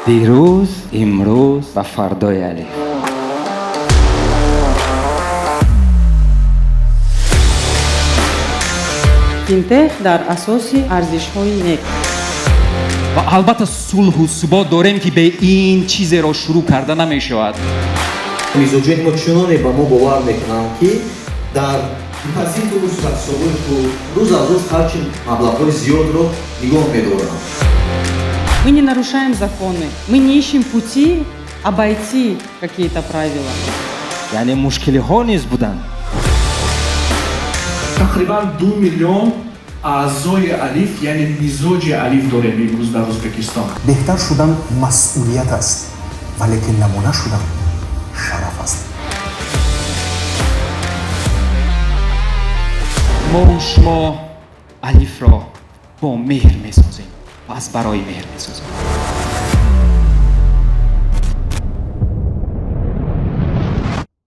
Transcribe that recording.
Дирӯз, имрӯз ва фардои Алиф. Финтех дар асоси арзишҳои нек. Ва албатта сулҳу субот дорем, ки бе ин чизеро шурӯъ карда намешавад. Мизоҷони мо чуноне ба мо бовар мекунанд, ки дар депозиту суратҳисобҳои худ рӯз аз рӯз ҳарчи маблағҳои зиёдро нигоҳ медоранд. Мы не нарушаем законы, мы не ищем пути обойти какие-то правила. Яъне мушкилиҳо низ буданд. Тақрибан 2 миллион аъзои Алиф, яъне мизоҷи Алиф дорем имрӯз дар Ӯзбекистон. Беҳтар шудан масъулият аст, валекин намуна шудан шараф аст. Мову шумо Алифро бо меҳр месозем ва аз барои меҳр месозем.